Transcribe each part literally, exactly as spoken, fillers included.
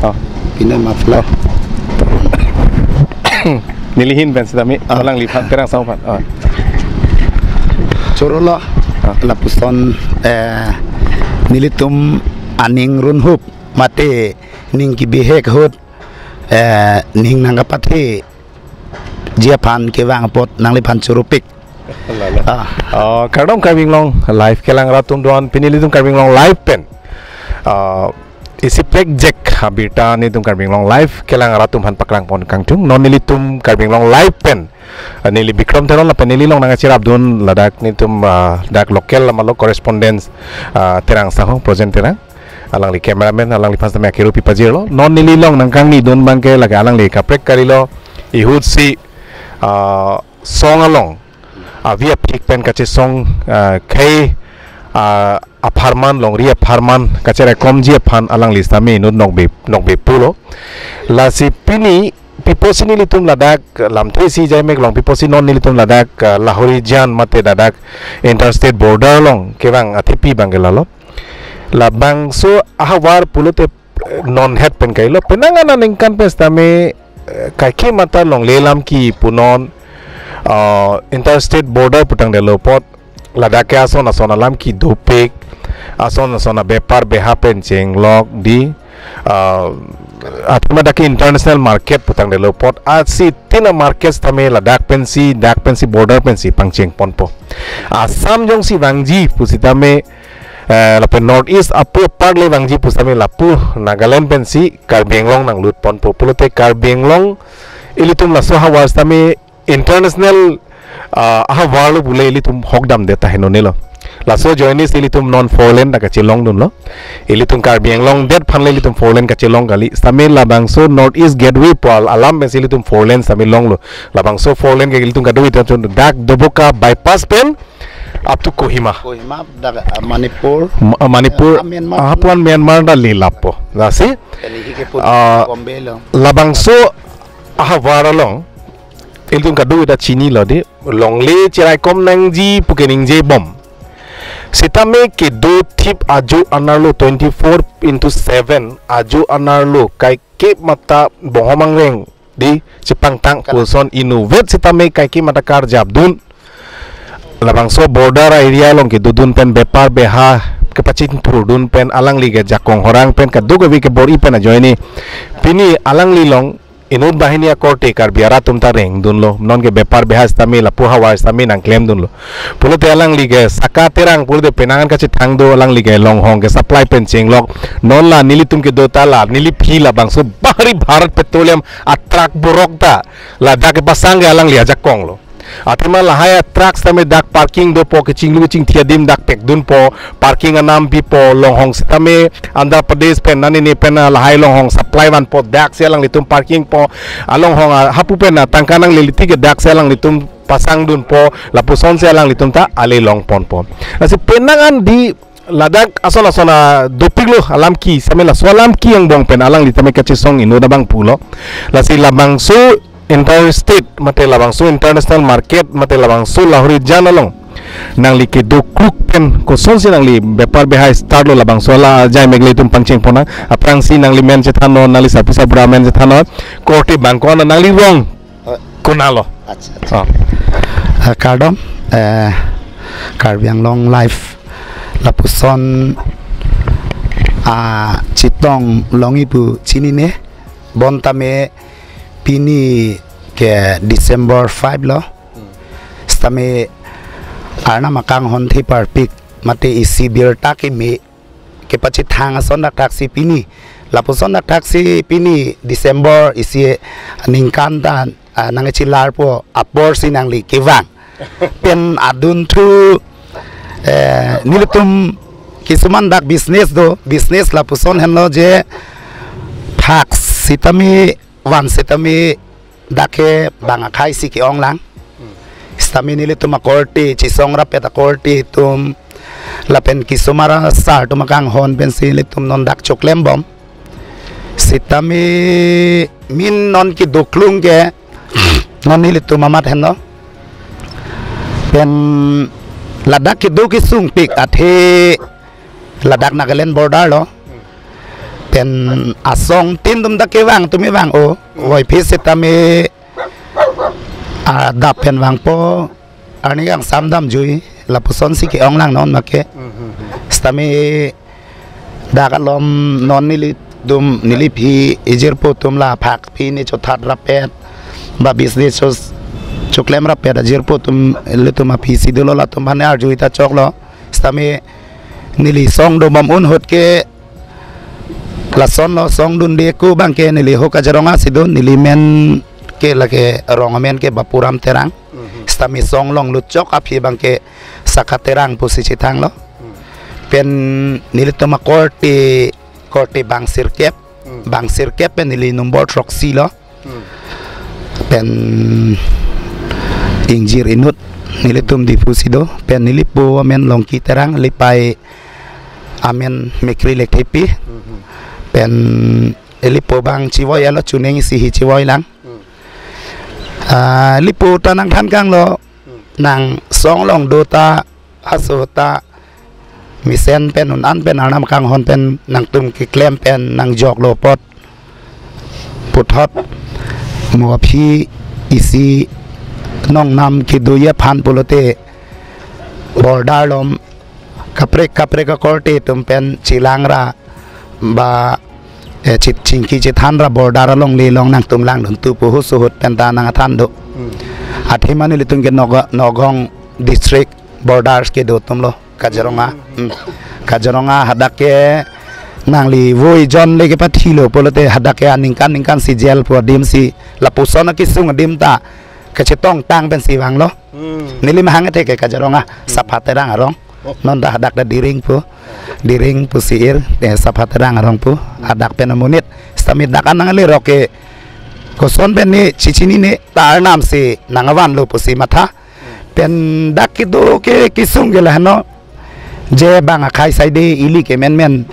Oh. Pine mafla. Neli ahin pen sitame, ah, alangliphan, Terang Sangho aphan. Oh. Chorolo. Ah. Lapuson, eh, nelitum aning runhup mate ning kebihek ahut, eh, ning nangkapathe ji aphan kevang apot nangliphan chorupik. Lalo. Ah. Ah, kardom Karbi Anglong Live kelang rat atum doan, pini ilitum Karbi Anglong Live pen, ah, isi plekjek abirta nelitum Karbi Anglong Live kelang rat atum aphan paklang pon kangtung. Non nelitum Karbi Anglong Live pen, ah, neli Bikram Teron lapen neli along nangcherapdun ladak nelitum, ah, dak local lamalo correspondent, ah, Terang Sangho, Projen Terang. Alangli cameraman, alangliphan sitame akiru pipajirlo. Non neli along nangkangnidun abangke lake alangli kaprek kalilo, ihutsi, ah, song along avi apik pen kachesong, ah, khei, ah, apharman, longri apharman kacheraikomji aphan alangli sitame inut nokbe, nokbe pulo. Lasi pini pi apotsi nelitum ladak lamthe isi jaimek long, pi apotsi non nelitum ladak, ah, Lahorijan mate ladak interstate border along kevang athepi abangke lalo. Labangso ahavar pulote, eh, non het pen kailo, penang aningkan pen sitame, eh, kaike mata longle lam ke punon, ah, interstate border putangdetlo apot, ladak ke ason ason alam ke dopik, ason ason abepar beha pen chenglok di, ah, athema dak ke international market putangdetlo apot, asi tina market sitame ladak pensi, dak pensi, border pensi pangcheng ponpo. Assam jongsi vangji pusitame, eh, lapen North East apu apar le vangji pusitame lapu Nagaland pensi Karbi Anglong nanglut ponpo. Pulote Karbi Anglong ilitum laso ahavar sitame international, ah, ahavar lo pule ilitum hokdamde taheno nelo. Laso ajoine si ilitum non four lane ta kachelongdunlo. Ilitum Karbi Anglong det aphan le ilitum four lane kachelong kali. Sitame labangso North East Gateway pu alam pensi ilitum four lane sitame longlo. Labangso four lane ke ilitum kadokave ta chun dak Doboka bypass pen up to Kohima. Kohima dak, ah, Manipur. Ma-, ah, Manipur, ah, Myanmar. Ah, puan Myanmar ta lelappo. Lasi, kali hi ke put ah, Bombay lo. Labangso ahavar along ilitum kadokave ta chinilo di, longle cheraikom nangji pu keningje bom. Sitame kedo thip ajo anerlo, twenty-four into seven ajo anerlo kaike mata bonghom angreng di chepangtang, kalang, puson inutvet sitame kaike mata karjapdun. Labangso border area along kedodun pen bepar beha kepachinthurdun pen alangli ke jakong horang pen kadokave kebor-i pen ajoine pini alangli along inut banghini akorte Karbi arat atum ta rengdunlo. Non ke bepar beha sitame lapu ahavar sitame nangklemdunlo. Pulote alangli ke saka Terang pulote penang an kachethang do, alangli ke longhong ke supply pen chenglok. Non la nelitum kedo ta la, neliphi labangso Bahari Bharat Petroleum atruck borok ta ladak kepasang ke alangli ajakong lo. Athema lahai atruck sitame dak parking dopo, kechinglu kechingthi adim dak pekdunpo, parking anam pipo, longhong sitame Andhra Pradesh pen, nani ni pen, ah, lahai longhong supply vanpo, dak si alanglitum parking po, alonghong, ah, hapu pen, ah, tangka nanglele tik ke dak si alanglitum pasangdunpo, lapuson si alanglitum ta ale long ponpo. Lasi penang an di ladak ason ason, ah, dopiklo alam ke, sitame laso alam ke angbong pen alangli tame kachesong inut abang pulo. Lasi labangso interstate mate labangso international market mate labangso Lahorijan along nangli kedo kluk pen kosonsi nangli bepar beha startlo, labangso la jaimek le itum pangcheng ponnang. Aphrangsi nangli men chethannon, nangli sarpi sarbura men chethannon, korte bang ko-an nangli rong, eh, konatlo? Accha, accha. Oh. Ah, kardom, eh, Karbi Anglong Live lapuson, ah, chetong longji pu chinine, bonta me pini ke December five lo. Hmm. Sitame Arnam akanghon the parpik mate isi birta keme kepachethang ason dak thaksi pini. Lapuson dak thaksi pini December isi aningkan ta, ah, nangchilarpo apor si nangli kevang. Pen adunthu, eh, nelitum kisuman dak business do, business lapuson henlo je thak sitame van sitame dak ke bang akhei si ke-ong lang. Sitame nelitum akorte, chesong rapet akorte atum, lapen kisomara sar atum akanghon pensi nelitum non dak choklem bom. Sitame min non kedo klung ke, non nelitum amat henlo. Pen ladak kedo kesungpik athe ladak Nagaland border lo. Pen asong tin atum ta kevang atum kevang o. Voiphit sitame adap pen vangpo, arni kangsam damjui, lapusonsi ke-ong lang non make. Sitame dak alom non nelitum, neliphi ejirpo atum la phak pini chothat rapet, ba business cho, choklem rapet ajirpo atum, ilitum aphi si dolo, latum aphan arjui ta choklo. Sitame neli song dobom ahut ke lasonlo, song dunde ako abang ke neli ho Kaziranga si do, neli men ke lake rong amen ke Bapuram Terang. Sitame song longlut chok aphi abang ke Sakha Terang pusi chethanglo. Pen nelitum akorte, korte bang sirkep, bang sirkep pen neli nombor throksi lo. Pen ingjir inut nelitum Diphu si do, pen nelipo amen Longki Terang, nelipei amen Mekri Lekthepi, pen nelipo abang chevoi alo, chuning isi hi chevoi lang. Ah, nelipo ta nangthan kanglo, nang song along do ta aso ta mesen pen un-an pen arnam kanghon pen nangtum keklem pen nangjoklo apot puthot, mo aphi isi nongnam kedoji aphan pulote border along kaprek kaprek akorte atum pen chelang ra ba, eh, chit chingki chethan ra border alongle along nangtum langdun thupo hu suhut pen ta nangthan do. Athema nelitum ke Noga-, Nagaon district borders kedo atumlo, Kaziranga. Kaziranga hadak ke nangli voi jon le kepathilo pulote hadak ke aningkan ningkan si jail pu adim si, lapuson akesung adim ta kachetongtang pensi vanglo. Neli mahang athe ke Kaziranga, Sakha Terang arong. Non ta hadak ta Diring pu. Diring pusi ir, eh, Sakha Terang arong pu. Hadak pen amonit. Sitame dak an nangle rok ke koson pen ne chichinine ta arnam si nangvanlo pusi matha. Pen dak kedo ke kesung ke laheno. Je bang akhei saide ili ke menmen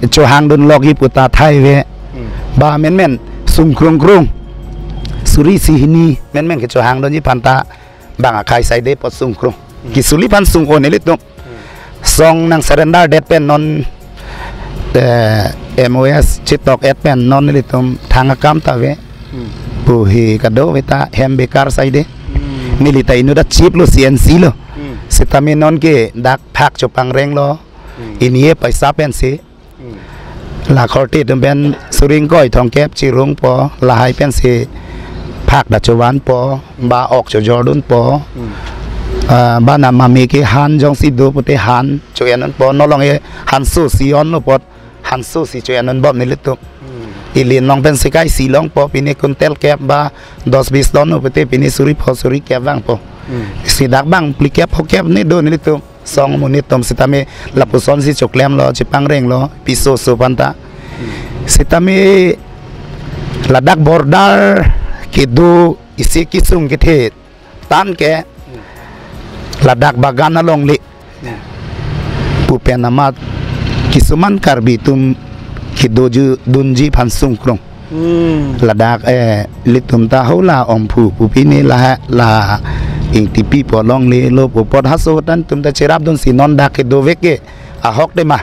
chohangdun logji pu ta thai ave. Ba menmen sungkrung krung. Suri isi hini menmen kechohangdunji aphan ta bang akhei saide apot sungkrung. Kesuli aphan sung-o nelitum. Song nang surrender det pen non, eh, M O S chetok et pen non nelitum thang akam ta ave. Pu hi kadokave ta hem bekar saide. Neli ta inut achiplo, C N C lo. Sitame non ke dak phak chopangrenglo. Ini e paisa pensi. La korte atum pen suri ingkoi thomkep chirungpo, lahai pensi phak ta chovanpo, ba ok chojordunpo. Ah, ba na mame ke han jongsi do pute han cho-endunpo, non along e hanso si onlo apot, hanso si cho-endunbom nelitum. Ili along pensi kaisi longpo, pine kuntel kep ba dos bis lonlo pute pine suri pho suri kep vangpo. Si dak bang phlikep phokep ne do nelitum. Song amonit atum sitame lapusonsi choklemlo, chepangrenglo, piso so aphan ta. Sitame ladak border kedo isi kesung kethe tan ke ladak bagan alongle pu pen amat kisuman Karbi atum kedoji dunji aphan sungkrung. Ladak, eh, ilitum ta hola Ongphu pu pine la, la Ingtipi pu alongle lo pu apot haso tan atum ta cherapdunsi non dak kedovek ke ahok tema.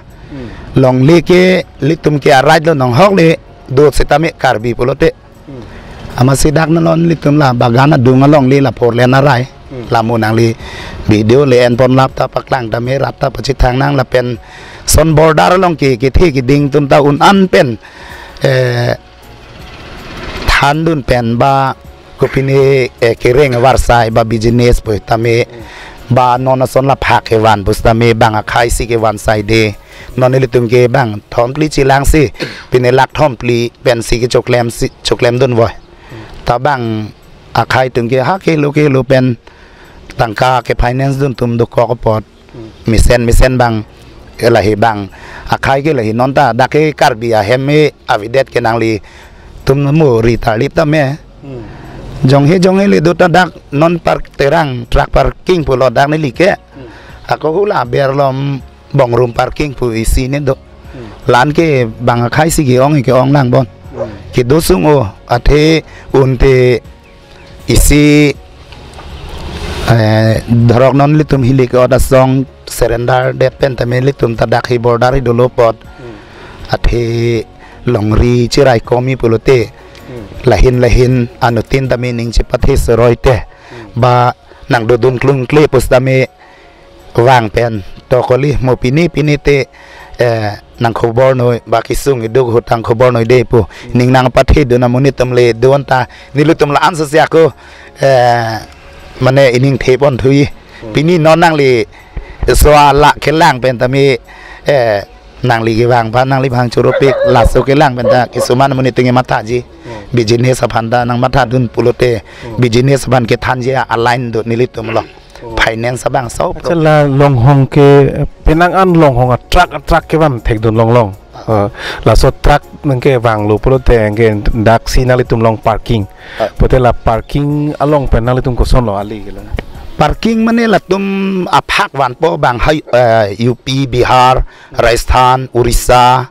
Longle ke ilitum ke arai lo, nonghok le do sitame Karbi pulote. Amatsi dak non ilitum la bagan adung alongle la four lane arai. La mo nangli video le enponlap ta paklang tame, rap ta pachethang nang lapen son border along ke kethe keding atum ta un-an pen, eh, thandun pen ba kopine, eh, kereng avarsai ba business pu tame ba non ason la phak kevan pusitame bang akhei si kevan saide. Non ilitum ke bang thomphli chelangsi pine lakh thomphli pensi kechoklem si, choklemdunvoi. Ta bang akhei atum ke ha kelo kelo pen tangka ke finance dun atum dokok apot. Mesen mesen bang, eh, lahei bang akhei ke lahei non ta dak ke Karbi ahem me avedet ke nanglitum mo ri tarlip tame. Jonghe jonghe le do ta dak non park Terang truck parking pulo dak neli ke. Ako hula berlom Bongroom parking pu isi ne do. La-an ke bang akhei si ke-ong ke-ong lang bon. Kedo sung-o athe unte isi, eh, dhorok non ilitum hilik ot asong surrender det pen tame ilitum ta dak hi border hi dolo apot. Athe longri chirai komi pulote, lahin lahin anuttin tame ning chepathe seroi te, ba nang dodun klung kle pusitame vang pen tokoli mo pini pini te, eh, nang khobor noi ba kesung iduk ahut nang khobor noi de pu ning nangpathe dun amonit atum le don ta nelitum la-an sesi ako, eh, mane ining the pon thui. Pini non nangli so-a la kelang pen tame, eh, nangli kevang aphan nangli bang choro pik laso kelang pen ta kisuman amonit atum ke mathaji. Business aphan ta nang matha dun pulote, business aphan kethanji a-line do nelitum lo. Finance abang so. Achala longhong ke penang an longhong a truck a truck kevan thek dun longlong. Eh, laso truck nang kevanglo pulote ke daksi nanglitum along parking. Pote la parking along pen nanglitum kosonlo ali kelong? Parking mane latum aphak vanpo bang hai, eh, U P, Bihar, Rajasthan, Orissa,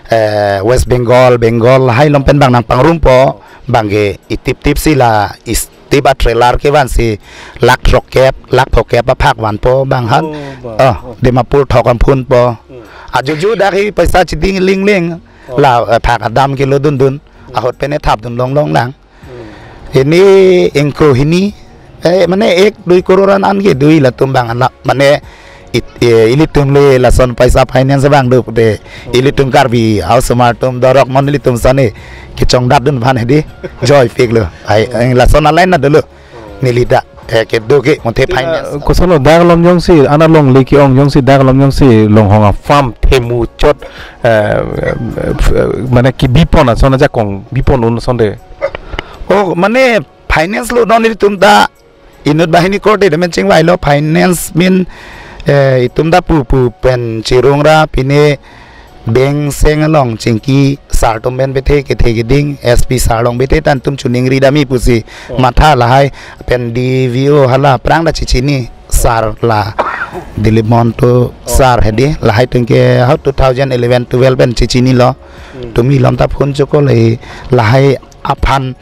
eh, West Bengal, Bengal hai along pen bang nangpangrumpo, bang ke itip tip si la is tip a trailer kevan si lakh throkep, lakh phokep aphak vanpo bang han. Oh, ba. Oh, oh. Dimapur thok amphunpo. Hmm. Ajojo dak hi paisa cheding ling ling. Oh. La, eh, phak adam kelo dun dun. Hmm. Ahut pen ethap dun longlong lang. Hmm. Ini ingkro hini, eh, mane ek dui koror an an ke dui latum bang anak. Mane it-, eh, ilitum le lason paisa finance bang do pute. Hmm. Ilitum Karbi hausomar atum dorok mon ilitum sane kechongdat dun aphan hedi. Joy pik lo. Ai, eh, lason a-line na dolo. Neli ta, eh, kedo ke, monthe finance. Kosonlo dak along jongsi, ana longle ke-ong jongsi, dak along jongsi, longhong a-farm, themu chot, eh, eh, mane kebi pon ason ajakong, bi pon un ason de. Oh, mane finance lo non nelitum ta, inut banghini korte de men chingvailo, finance min, eh, itum ta pu pu pen chirung ra, pine, Beng seng along chingki sar atum pen pethe kethe keding, S P sar along pethe tan atum choningri dam-i pusi. Oh. Matha lahai pen D V O hala aphrang ta chechini sar la Dilip Mahanta. Oh. Sar hedi lahai atum ke ha two thousand eleven twelve pen chechinilo. Hmm. Tumi lom ta phone chokol lahai aphan,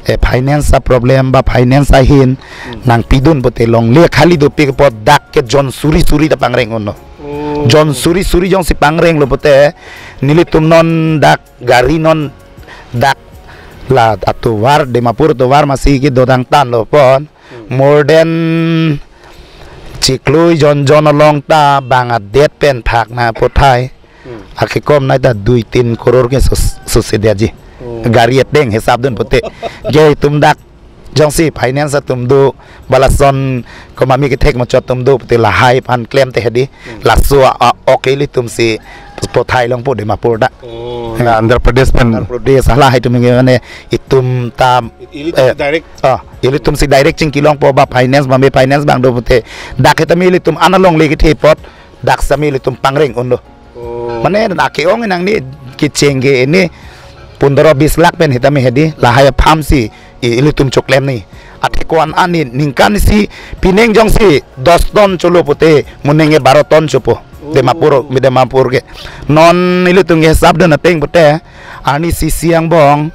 eh, finance a-problem ba finance ahin, hmm, nangpidun pote longle khali dopik apot dak ke jon suri suri ta pangreng unlo. Oh. Jon suri suri jongsi pangrenglo pote nelitum non dak gari non dak la atovar Dimapur atovar masi kedo dang tanlo pon. Hmm. More than chiklo jon jon along ta bang adet pen phak na pothai. Hmm. Akekom nai ta dui tin koror ke sus-, susi dia ji. Oh. Gari ateng hisap dun pote. Je itum dak jongsi finance atum do, ba lason komatne kethek machot atum do pote lahai aphan klemte hedi. Hmm. Laso a, a, ok ilitum si pothai longpo Dimapur ta. Oh, eh, la Andhra Pradesh pen. Andhra Pradesh halahai atum ke mane itum ta, ili eh, direct. Ah, ilitum si direct chingki longpo ba finance ba me finance bang do pote. Dak hetame ilitum ana longle kethe apot dak sami ilitum pangreng unlo. Oh. Mane ake-ong nangli kecheng ke ini pundro bis lakh pen hetame hedi lahai a-farm si i-, ilitum choklem ni. Athe ko-an ani ningkan si pining jongsi dos ton cholo pote mo ning ke baro ton chopo. Oh. Dimapur, mi Dimapur ke. Non ilitum ke hisap dun ateng pote arni isi angbong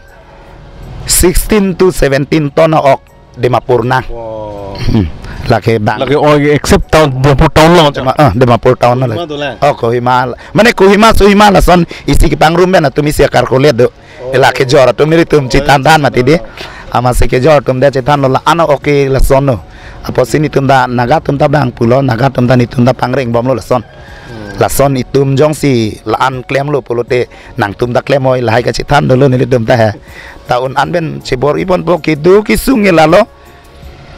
sixteen to seventeen ton ok Dimapur nang. Wow. Hmm. Lake bang. Lake oh, except town, Dimapur town lo. Cuma, ah, Dimapur town lo. Kohima dolang. Oh, Kohima. Mane Kohima, Sohima lason isi kepangrum pen atum isi akar kolet do. Oh. Lake kejor atum nelitum chethan than mati de. Oh. Amatsi kejor atum de chethanlo la-an ok lason lo. Apotsi nelitum ta Naga atum ta bang pulo, Naga atum ta nelitum ta pangreng bomlo lason. Hmm. Lason itum jongsi la-an klemlo pulote nangtum ta klem oi lahai kachethan dolo nelitum ta he. Ta un-an pen chebor-i ponpo kedo kesung ke lalo.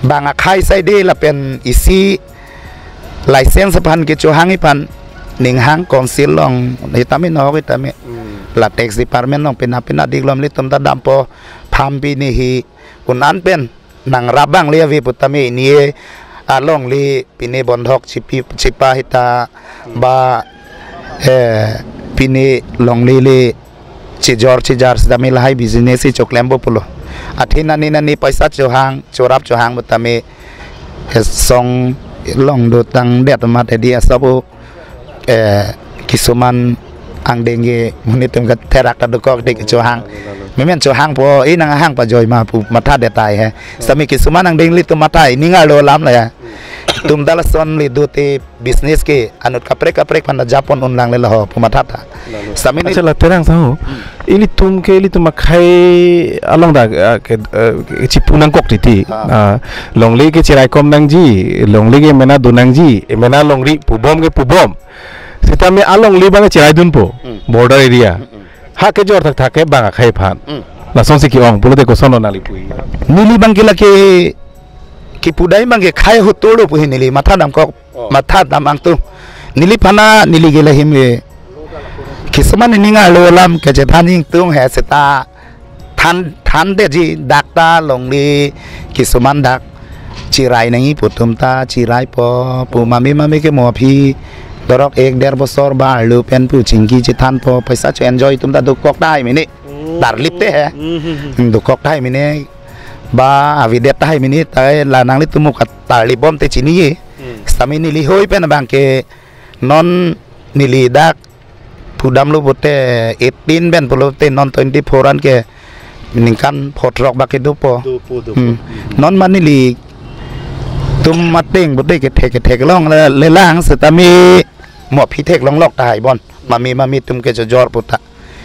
Bang akhei sai de lapen isi license aphan kechohang-i aphan ning hang council along hetame nok hetame. Hmm. La tax department along pina pina diklom ilitum ta dampo farm pine hi un-an pen nangrap abang le ave putame ini alongle pine bondhok chipi chipa hita ba, eh, pine longle le chejor chejar sitame lahai business si choklempo pulo. Athe nani nani paisa chohang chorap chohang putame, eh, song long do tangdet amat hedi asopo eh, kisuman angdeng ke monit atum ke therak ta dokok de kechohang. Memen chohangpo, eh, nanghang pajoi ma pu mathadet ai he. Sitame kisuman angdeng ilitum matha, ini ngarlo alam la ya. Tum dalason le do te business ke anut kaprek kaprek aphan ta japon unlang le laho pu matha ta. Lalu. Sami ni. Achala Terang sahu. Ilitum ke ilitum akhei along dak, ah, ke, eh, ke chipu nangkok titi. Ah. Ah, longle ke chirai kom nangji, longle ke mena do nangji, mena longri pubom ke pubom. Sitame alongle abang chirai dunpo. Hmm. Border area. Hmm, hmm. Ha kejor thakthak ke bang akhei aphan. Hmm. Lasonsi ke-ong pulote koson lo nangli pu-i? Neli abang ke lake kipudai abang ke khei ahut tolo pu he neli matha damkok. Oh. Matha dam angtung. Neliphan ta neli ke lahei me. Kisuman nening arlo alam kechethan ingtung he seta than, thandetji dak ta longle kisuman dak chirai nangji pu atum ta chiraipo pu mame mame ke mo aphi dorok ek der bosor ba arlo pen pu chingki chethanpo paisa cho-enjoy atum ta dokok tahai mene. Hmm. Tarlip te he. Hmm, hmm, hmm. Hmm, dokok tahai mene. Ba avedet tahai mene ta la nanglitum mo katarlip bom te chini ye. Hmm. Sami neli hoi pen abang ke non neli dak pudamlo pote eighteen pen pulote non twenty-four an ke ningkan phongo throk bak ke dopo. Dopo, dopo. Hmm. Hmm. Non ma nelitum ateng pote kethek kethek long le, lelang sitame mo aphi theklong lok tahai bon. Mame mame atum ke jojor puta.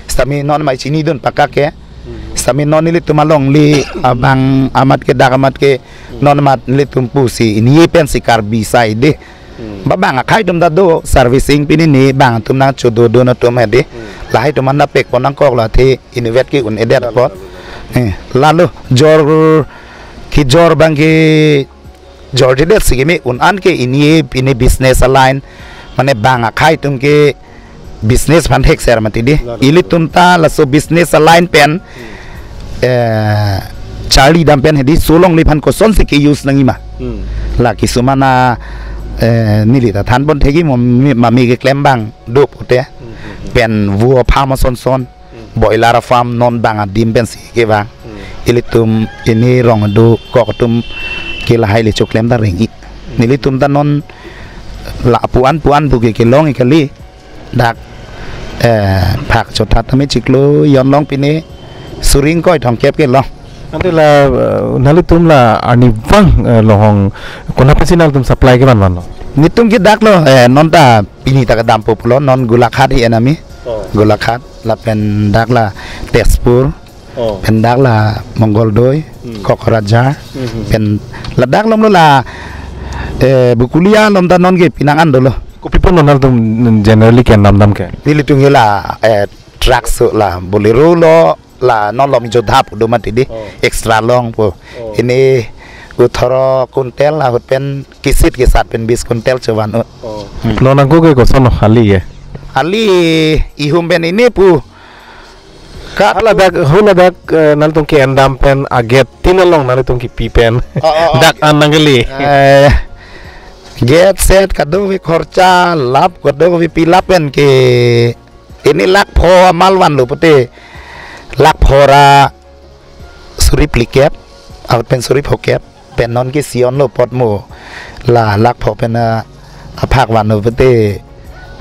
Sitame non mai chinidun pakak ke. Hmm. Sitame non nelitum alongle abang amat ke dak amat ke. Hmm. Non amat nelitum pusi ini ye pensi Karbi side. Hmm. Ba bang akhei atum ta do servicing pini ni bang atum nangchododun atum he di. Hmm. Lahai atum anda pekpon nangkok la the inutvet ke un-edet. Lalu, apot. Lalu, lalu. Eh, lalu jor kejor abang kejorjedet si keme un-an ke ini ye pini business aline mane bang akhei atum ke business aphan thekser mati di. Lalu, lalu. Ilitum ta laso business aline pen, eh, charli dam pen he di solongle aphan kosonsi ke-use nangji ma. Hmm. La kisuman a, eh, neli ta thanpon thekji mo mi, mame keklem abang do pote. Hmm, hmm, hmm. Pen vo farm ason son. Hmm. Boiler farm non bang adim pensi kevang. Hmm. Ilitum ini rong do kok atum ke lahai le choklem ta ring-i. Hmm. Nelitum ta non la pu-an pu-an pu ke kelong-i kali. Dak, eh, phak chotha tame chiklo jon long pine suri ingkoi thomkep kelong. Ante la, eh, nanglitum la arnivang, eh, longhong konat pensi nanglitum supply kevan vanlo? Netum ke dak lo, eh, non ta pini ta kedampo pulo non Golaghat he nami. Oh. Golaghat lapen dak la Tezpur. Oh. Pen dak la Mangoldoi, hmm, Kokrajhar, hmm, hmm, pen ladak along lo la, eh, Bokolia along ta non ke pinang an dolo. Kopi apot nanglitum generally ke-en dam dam ke? Nelitum ke la, eh, truck so la Bolero lo la non lo mi jodhap do mati di. Oh. Extra long po. Oh. Ini othoro quintal ahut pen kisit kesat pen bis quintal chevan-o. Oh. Hmm. Non angko ke koson lo ali ke? Ali ihum pen ini pu. Kat. Haladak, haladak, eh, nanglitum ke-en dam pen aget tin along nanglitum kipi pen. Oh, oh, oh. Dak an nangkele. Eh, get set kadokave khorcha lap kadokave pilap pen ke ini lakh pho amal vanlo pote lakh pho ra suri phlikep, ahut pen suri phokep. Pen non ke isi onlo apot mo la lakh pho pen, ah, aphak vanlo pote,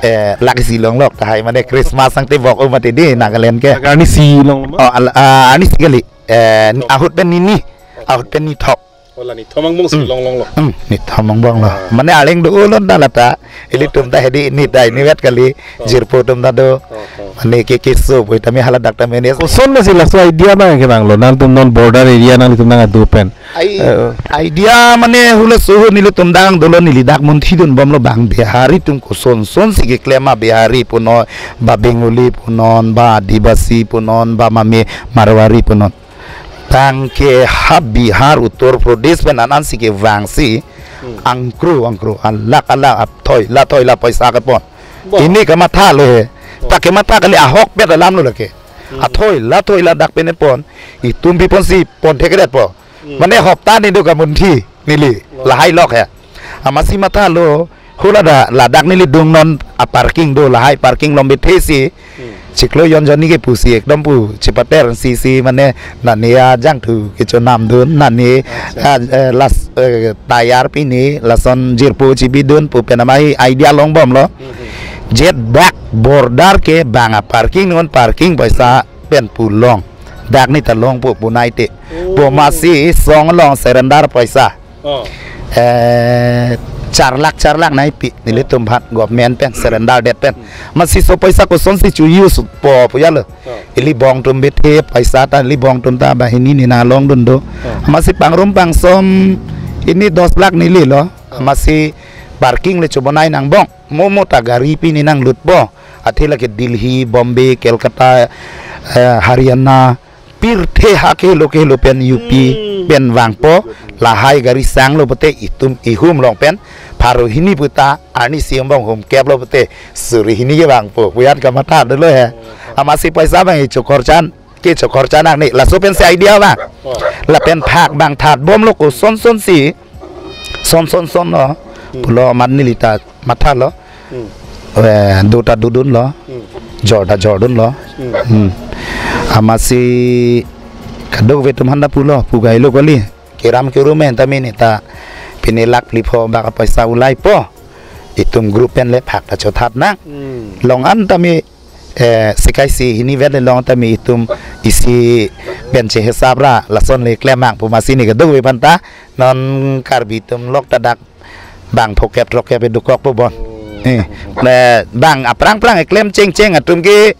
eh, lakh isi longlok tahai mane Christmas angte vok-o mati di Nagaland ke. Arnisi longlo ma? Oh, al-, ah, arnisi kali. Eh, ni-, oh, ahut pen nini, ahut pen nithom. Oh, la nithom angbong si, hmm, longlonglo. Hmm, nithom angbong lo. Ah. Mane arleng do-o lon ta lata. Ilitum ta he di ni dai ni vet kali, oh, jirpo atum ta do. Oh, oh. Mane ke keso pu tame haladak ta manage. Koson ma si laso idea abang kevanglo, nanglitum non border area nanglitum nang adu pen? Ai, eh, idea mane hule suhu nelitum dak dolo neli dak munthi dun bomlo bang Bihari atum koson son si keklem ma Bihari punon, ba Bengali punon, ba Adivasi punon, ba mame Marwari punon. Tangke ha Bihar, Uttar Pradesh pen an an si kevang si, hmm, angkru angkru, alak alak athoi la thoi la paisa kepon. Bo. Ini kamatha lo he. Bo. Ta kematha kali ahokpet alam lo lake. Hmm. Athoi la thoi la dak pen pon. Itum pi pon si pon thekret po. Hmm. Mane hopta ni do kamunthi neli. Bo. Lahai lok he. Amatsi matha lo. Hula da ladak neli dung non a parking do lahai parking lom bethe si. Hmm. Chiklo jon jon ni ke pusi ekdom pu chipater si si mane nani ajangthu kechonam dun nani, acha, a, eh, las, eh, tayar pini lason jirpo chibi dun pu pen amai idea long bomlo. Hmm, hmm. Jet bak border ke bang a parking non parking paisa pen pu long. Dak ni ta long pu punai te. Oh. Pu masi song long surrender paisa. Oh. Eh, char lakh, char lakh nangpi, nelitum aphan government pen surrender det pen. Amatsi laso paisa kosonsi chu-use po pu ya lo. Oh. Ili bong atum bethe paisa ta, ili bong atum ta banghini ne nanglongdun do. Oh. Amatsi pangrum pangsom hini dos lakh neli lo. Oh. Amatsi parking le chobonai nang bong. Mo mo ta gari pini nanglutpo. Athe lake Delhi, Bombay, Kolkata, eh, Haryana, pirthe ha kehelo kehelo pen U P Hmm. pen vangpo, lahai gari sanglo pute itum ihum along pen, pharo hini puta, arni isi angbong hum keplo pute, suri hini ke vangpo, pu yan kamatha dolo he. Amatsi paisa abang icho khorchan, kecho khorchan nang ni, laso pensi idea abang. Lapen phak abang thatbomlo koson sonsi, son son son lo, Hmm. pulo amat neli ta mathalo. Hmm. Eh, do ta dodunlo. Hmm. Jor ta jordunlo. Hmm. Hmm. Amatsi kadokave atum aphan ta pulo, pu gailo kali. Keram kerum en ta mini ta pini lakh phli pho bak paisa ulaipo. Itum group pen le phak ta chothat nang. Hmm. Long an ta mi, eh, sikaisi hini vet le long ta mi itum isi pen che hisap ra lason le klem nang pu amatsi ne kadokave aphan ta non Karbi atum lok ta dak bang phokep throkkep dokok po bon. Oh. Eh, le bang aphrang phrang eklem chengcheng atum ke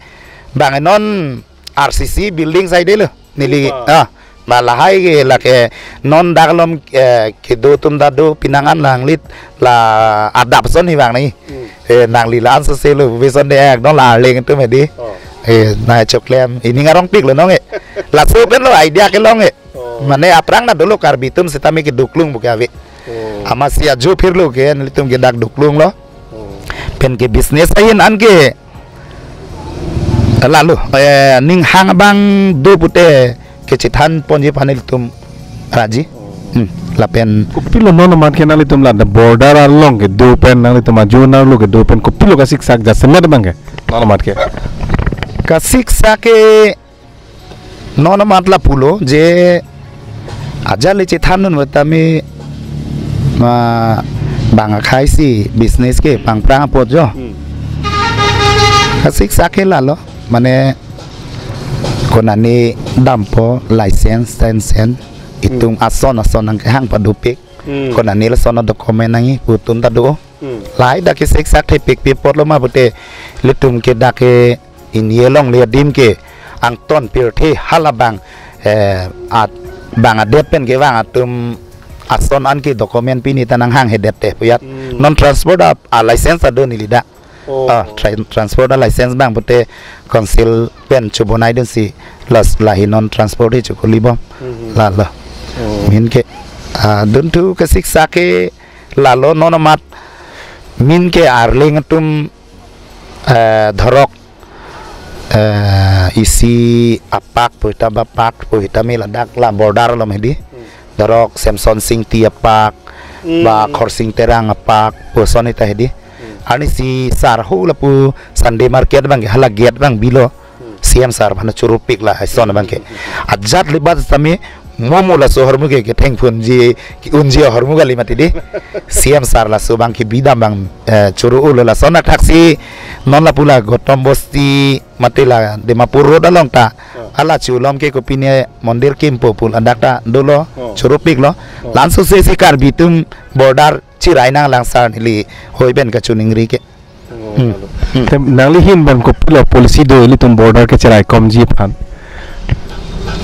bang non R C C building side lo. Neli, Opa. ah, ma lahai ke lake non dak along, eh, kedo atum ta do pinang an langlit la adap ason hi vang nangji. Hmm. Eh, nangli la-an sese lo, pu ason de ek non la Arleng atum hedi. Oh. Eh, nangchoklem, ining arongpiklo nong eh. Laso pen lo idea kelong eh. Oh. Mane aphrang ta dolo Karbi atum sitame kedoklung buke ave. Oh. Amatsi ajo phirlo ke nelitum ke dak doklunglo. Oh. Pen ke business ahin an ke lalo, eh, ning hang abang do pute kechethan ponji aphan ilitum raji. Oh. Hmm, lapen Kopilo non amat ke nanglitum la border along kedo pen nanglitum ajo nanglo kedo pen kopilo kasiksak jasemet abang ke? Non amat ke. Kasiksak ke non amat lapulo je ajat le chethandun vetame ma bang akhai si business ke pangprang apot jo. Hmm. Kasiksak ke lalo mane konane dampo license ten sen itum Hmm. ason ason nangkehang padopik. Hmm. Konane lason adocument nangji pu atum ta do. Hmm. Lahai dak kesiksak thepik pi apotlo ma pute ilitum ke dak ke inye along le adim ke angton pirthe halabang, eh, at bang adet pen kevang atum ason an ke document pini ta nanghanghedet te pu yat. Hmm. Non transport a, a license ta do neli dak. Oh. Ah, tra-, transport a license abang pute council pen chobonaidunsi las lahi non transport hi chokoli bom. Hmm. Lalo. Oh. Amin ke, ah, dunthu kasiksak ke lalo non amat amin ke Arleng atum, eh, dhorok, eh, isi apak pu hita ba pak pu hita mi ladak la border along hedi. Hmm. Dhorok Semson Singti apak, Hmm. ba Khorsing Terang apak, pu ason hita hedi. Hmm. Arnisi sar ho lapu Sunday market abang ke hala gate abang bilo. Hmm. C M sir aphan chorupik la ason abang ke. Ajat le bat sitame mo mo laso ahormu ke kethengphunji, ke-unji ahormu kali mati di. C M sir laso abang ke bidam abang, eh, choro-olo lason athaksi non lapu la Gautam Bosti mati la Dimapur road along ta. Oh. Hala chu lom ke kopine mondir kimpo pu ladak ta dolo, Oh. chorupiklo. Oh. Lanso sesi Karbi atum border chirai nanglang sar neli hoi pen kachiningri ke. Oh, Hmm. lalu. Hmm. Te nangli ahin pen kopilo policy do ilitum border kechiraikomji aphan?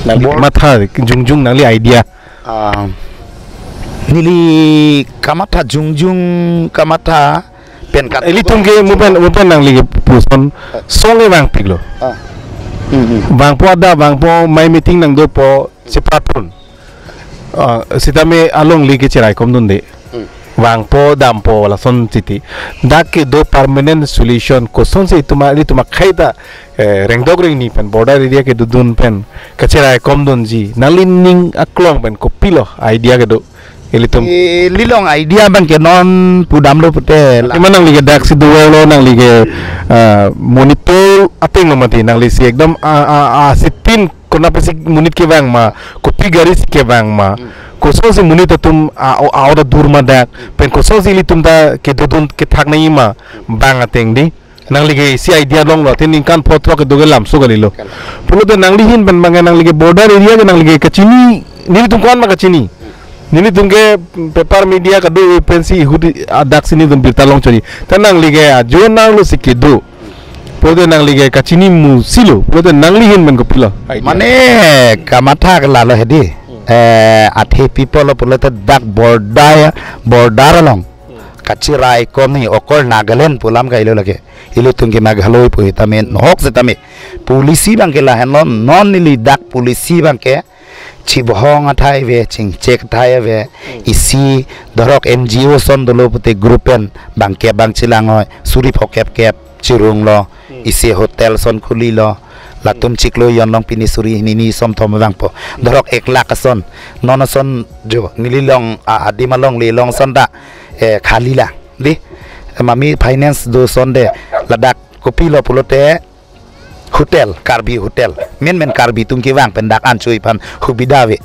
Nangli Bor- matha jongjong nangli idea. Ah, neli kamatha jongjong kamatha pen kat- Ilitum ke mo pen, mo pen nangli ke puson song e vangpiklo. Ah. Hmm, hmm. Vangpo adap, vangpo mei meeting nangdopo chepatrun. Ah, sitame alangli kechiraikomdunde. Hmm. Vangpo dampo lason titi. Dak kedo permanent solution kosonsi itum a, ilitum akhei ta, eh, rengdok rengni pen border area kedodun pen kachiraikomdunji. Nangli ning aklong pen kopilo idea kedo ilitum? Eh, neli along idea abang ke non pudamlo pute la. Ima nangli ke daksi dua lo nangli ke, eh, Manipur ateng lo mati nanglisi ekdom a, a, a, sitin konat pensi monit kevang ma, kopi garisi kevang ma, Hmm. kosonsi monit atum a, a, a-ot adur ma dak, pen kosonsi ilitum ta kedodun kethak nangji ma, bang ateng di. Nangli ke isi idea longlo, tin ningkan pho throk kedo ke lamso kalilo. Kalang. Pulote nangli ahin pen abang ke nangli ke border area ke nangli ke kachini, nelitum ko-an ma kachini. Nelitum ke paper media kado pensi ihut adak si nelitum birta long chori. Ta nangli ke ajo nanglo si kedo. Pulote nangli ke kachini musilo. Pulote nangli ahin pen kopilo? Mane kamatha ke lalo hedi. Eh, athe people lo pulote dak border, border along. Kachirai komi okor Nagaland pu alam kailo lake. Ilitum ke Meghalaya pu tame, nohok setame. Policy abang ke lahenlo, non neli dak policy abang ke chibohong athai ave, chingchek athai ave, isi dorok N G O ason dolo pute group pen bangkep bang chelang oi, suri phokep kep chirunglo, isi hotel ason khulilo, latum chiklo jon along pini suri hini ni som thom vangpo. Dorok ek lakh ason, non ason jo, neli along, a, adim alongle along ason ta, eh, khali la, di, mami finance do ason de, ladak kopilo pulote, hotel, Karbi hotel. Menmen Karbi atum kevang pen dak an chui aphan hubida ave.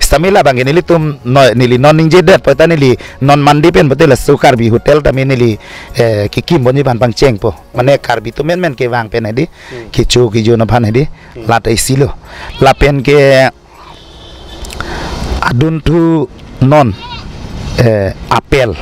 Setame labang ke nelitum no, neli non ningjedet, puta neli non mandi pen pulote laso Karbi hotel tame neli, eh, kekim ponji aphan pangchengpo. Mane Karbi atum menmen kevang pen hedi. Kecho kejun aphan hedi. Lata isilo. Lapen ke adunthu non, eh, apple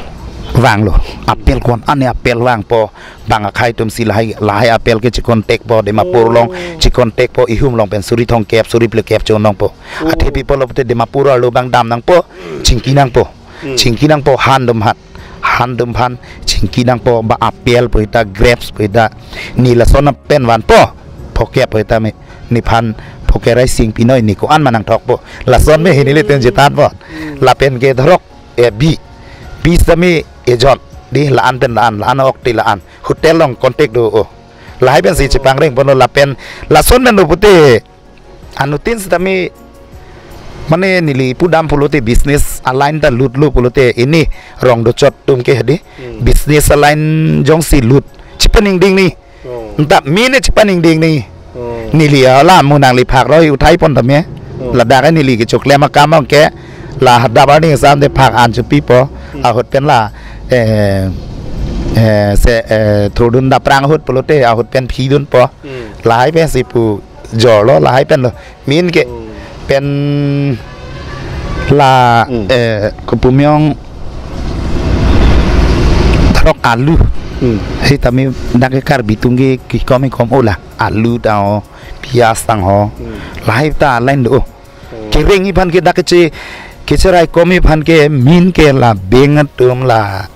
vanglo. Apple ko-an ane apple vangpo. Bang akhei atum si lahai, lahai apple ke chikontekpo, Dimapur along chikontekpo, ihum along pen suri thomkep, suri phlikep chonongpo. Athe people lo pute Dimapur arlo abang dam nangpo, chingki nangpo. Chingki nangpo han atum aphan. Han atum aphan chingki nangpo ba apple pu ta grapes pu ta. Ne lason pen vanpo. Phokep pu ta me. Nephan phokep rai sing pinoi ne ko-an ma nangthokpo. Lason me hini le ten jetan po. Lapen ke dorok, eh, bi. Bi setame ejon. Di la-an pen la-an, la-an ok te la-an. Hotel along contact do o. Lahai pensi chepangreng ponlo lapen. Lason pen do pute. Anuttin setame mane neli pudam pulote business aline ta lutlo pulote ini rong dochot atum ke hedi. Business aline jongsi lut. Chipaningding ni. Oh. Nta mine chipaningding ni. Oh. Neli ala mu nangli phak roi uthai pon tame. Oh. Ladak neli kechoklem akam ke la dabar ding sam de phak an chopipo. Ahut pen la, eh, eh, se, eh, thurdun daprang ahut pulote ahut pen phidunpo. Lahai pensi pu jorlo lahai pen lo. Min ke pen la, eh, kopumyong tharok alu. Setame dak ke Karbi atum ke kekom kekom ola alu tang ho, piyaj tang ho. Lahai ta line do. Kereng aphan ke dak keche, kecherai komi aphan ke min ke la bank atum la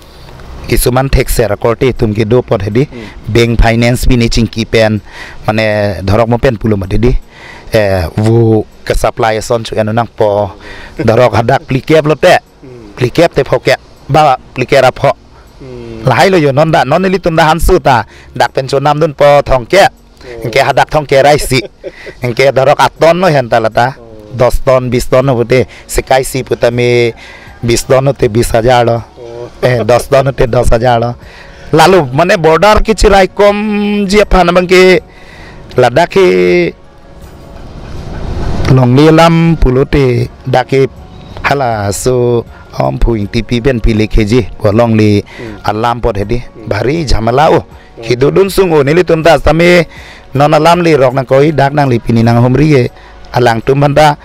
kisuman thekser akorte atum kedo apot hedi. Bank finance pini chingki pen mane dorok mo pen pulo mati di. Eh, vo ke supply ason chu eno nangpo. Dorok hadak phlikep lote. Phlikep te phokep. Ba phlikep ra pho. Lahai lo jo non da, non ilitum da hansu ta. Dak pen chonamdunpo thomkep. Anke hadak thomkep ra isi. Anke dorok aton lo hen ta lata. Dos ton, bis ton lo pute. Sekai isi putame bis ton lo te bis hajar lo. Eh, dos ton lo te dos hajar lo. Lalu mane border kecherai komji aphan abang ke ladak ke longle alam pulote dak ke halaso Omphu Ingtipi pen pile keji ko longle alam apot hedi. Bari jhamala o. Kedodun sung o nelitum ta setame non alam le rok nangkoi dak nangli pini nanghumri ke alangtum aphan ta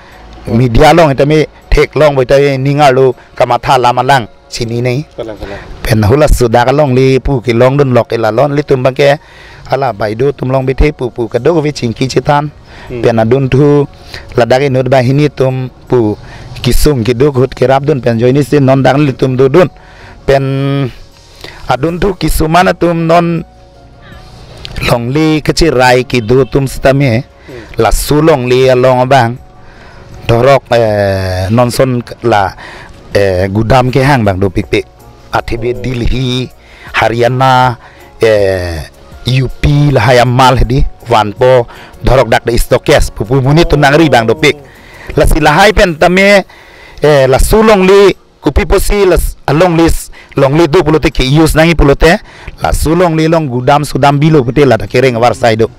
media along tame theklong boi ta ning arlo kamatha alam alang chini nei. Kalang, kalang. Pen hula sudak alongle pu kelongdun lok ela lon ilitum abang ke hala baideo atum along bithe pu pu kadokave chingki chethan. Pen adunthu ladak inut banghini atum pu kesung keduk ahut kerapdun pen ajoine si non dak nelitum dodun. Pen adunthu kisuman atum non longle kachirai kedo atum setame laso longle along abang dorok, eh, nonson la, eh, gudam kehang abang dopikpik. Athe be Delhi, Haryana, eh, U P lahai amal hedi vanpo dorok dak de stockist pupu monit atum nangri abang dopik. Lasi lahai pen tame, eh, laso longle kopi pusi las alongle, longle do pulote ke-use nangji pulote laso longle along gudam sudam bilo pute lata kereng avarsai do.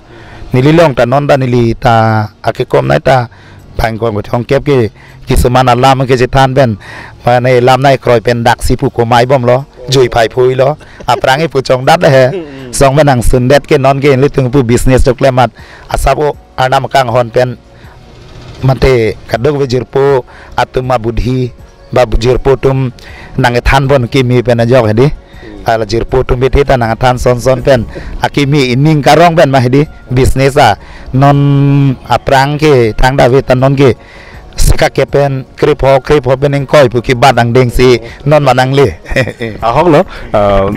Neli along ta non ta neli ta akekom nai ta bang kong kethongkep ke kisuman alam kechethan pen mane lam nai kroi pen dak si pu komai bomlo, jui phai phui lo, aphrang ipu chongdat he. Song pen nangsundet ke non ke ilitum pu business choklemat asap o arnam kanghon pen mate kadokave jirpo atum abudhi Ba jirpo atum nangkethan pon kimi pen ajok hedi. Ala jirpo atum bete ta nangthan son son pen. Akimi ining karong pen ma hedi. Business a. Non aphrang ke thangta ave ta non ke. Sika ke pen krepho krepho pen ingkoi pu kibat angdeng si non manang le. Ahok lo, ah,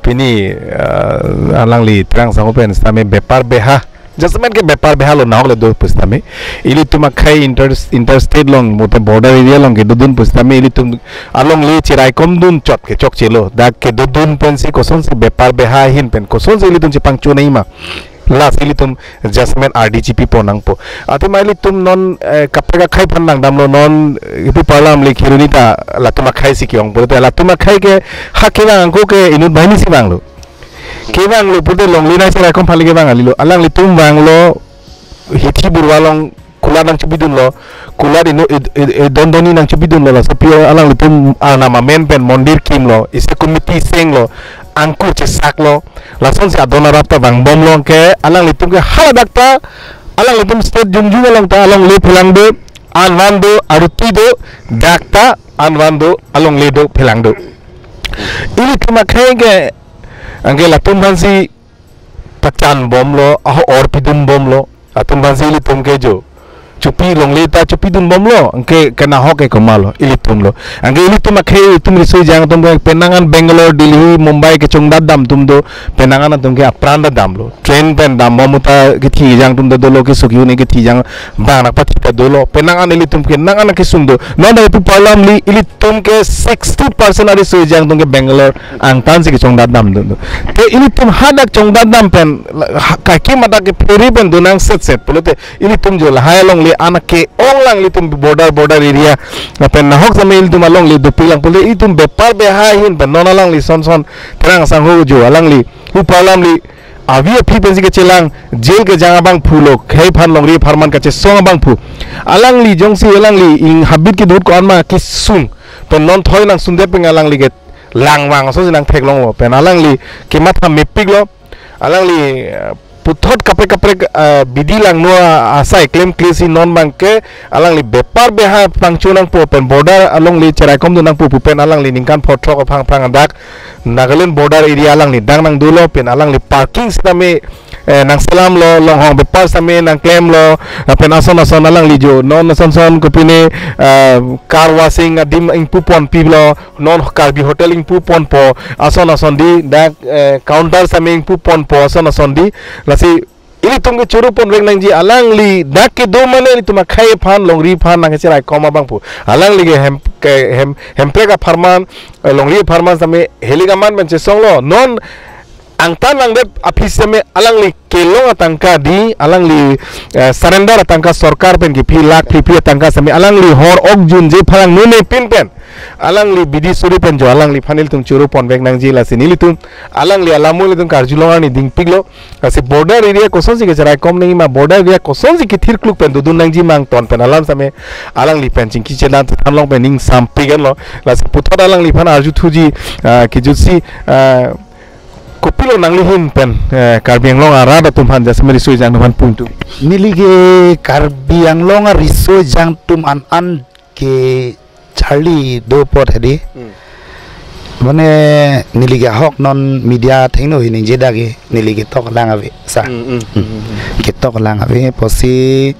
pini, ah, alangli Terang Sangho pen sitame bepar beha. Jasemet ke bepar beha lo nahok le do pu sitame. Ilitum akhei inter, interstate along, mote border area along kedodun pu sitame. Ilitum alongle cheraikom dun chot ke chokche lo. Dak kedodun pensi kosonsi bepar beha ahin pen kosonsi ilitum chepangchonei ma. Lasi ilitum jasemet ardi chipi pon nangpo. Athema ilitum non, eh, kaprek akhei aphan nangdamlo non, eh, ipu parlam le Kheroni ta latum akhei si ke-ong pulote latum akhei ke ha kevang angko ke inut banghini si vanglo. Kevanglo pulote longle nangcheraikom aphan le kevang kali lo. Alanglitum vanglo hithi burwa along kulat nangchepidunlo. Kulat ino id, id, id don doni nangchepidunlo. Laso pi alanglitum arnam amen pen mondir kimlo. Isi committee senglo. Angkur chesaklo. Lasonsi adon arap ta vangbomlo ke alanglitum ke haladak ta alanglitum state jongjung along ta alongle phelang do, anvan do, aruti do, dak ta anvan do, alongle do, phelang do. Ilitum akhei ke anke latum aphansi pachan bomlo, aho or pidun bomlo, latum aphansi ilitum ke jo. Chopi longle ta chepidun bomlo, anke kenahok ke komatlo, ilitum lo. Anke ilitum akhei, itum riso ejang atum ke penang an Bangalore, Delhi, Mumbai kechongdat dam atum do, penang an atum ke apran ta damlo. Train pen dambom uta kethi ejang atum do dolo, kesuk un-e kethi ejang bang anak pathi ta dolo. Penang an ilitum ke nang an kesung do. Non da ipu parlam le ilitum ke sixty percent ariso ejang atum ke Bangalore angtan si kechongdat dam do do. Te ilitum hadak chongdat dam pen, la, ha, kaikema dak ke phere pen do nang set set pulote ilitum jo lahai alongle anak ke-ong lang ilitum border, border area. Lapen nahok sitame ilitum alongle dopik lang pulote ilitum bepar beha ahin pen non alangli son son Terang Sangho jo alangli ipu parlam le avi aphi pensi kechelang, jail kejang abangphu lo, khei aphan longri apharman kachesong abangphu. Alangli jongsi alangli ing habit kedut ko-an ma kesung pen non thoi nang sundet pen alangli ke langvang aso si nangtheklonglo pen alangli kematha mepiklo. Alangli, eh, puthot kaprek kaprek, eh, bidi langno asai klemkle si non abang ke alangli bepar beha pangcho nangpo pen border alongle cheraikom dun nangpo pu pen alangli ningkan photrok aphrang aphrang adak Nagaland border area alangli dang nangdolo pen alangli parking sitame, eh, nangselamlo, longhong bepar sitame nangklemlo, lapen ason ason alangli jo non ason son kopine, eh, car washing adim ingpu ponpilo, non Karbi Hotel ingpu ponpo, ason ason di dak, eh, counter sitame ingpu ponpo, ason ason di, lasi ilitum ke choro ponvek nangji alangli dak kedo mane ilitum akhei aphan longri aphan nangcheraikom abangphu. Alangli ke hem, ke hem, hemprek apharman, eh, longri apharman sitame helik aman pen chesonglo. Non angtan langdet aphi sitame alangli kelong atangka di, alangli, eh, surrender atangka sorkar pen kephi lakh phli phli atangka sitame alangli hor ok junje phalang nune pin pen. Alangli bidi suri pen jo alangliphan ilitum choro ponvek nangji lasi nelitum alangli alam ilitum karjulong arni dingpiklo. Lasi border area kosonsi kecheraikom nangji ma, border area kosonsi kethirkluk pen dodun nangji ma angton pen alam sitame alangli pen chingki chedan than long pen ingsampik anlo. Lasi puthot alangliphan arjuthuji, ah, kejutsi, ah, kopilo nangli ahin pen, eh, Karbi Anglong arat atum aphan jasemet riso ejang atum aphan putu. Neli ke Karbi Anglong ariso ejang atum an an ke charli do apot hedi. Hmm. Mane neli ke ahok non media thengno hi ningje dak ke neli ketok lang ave sa. Hmm, hmm, hmm, hmm. Ketok lang ave pusi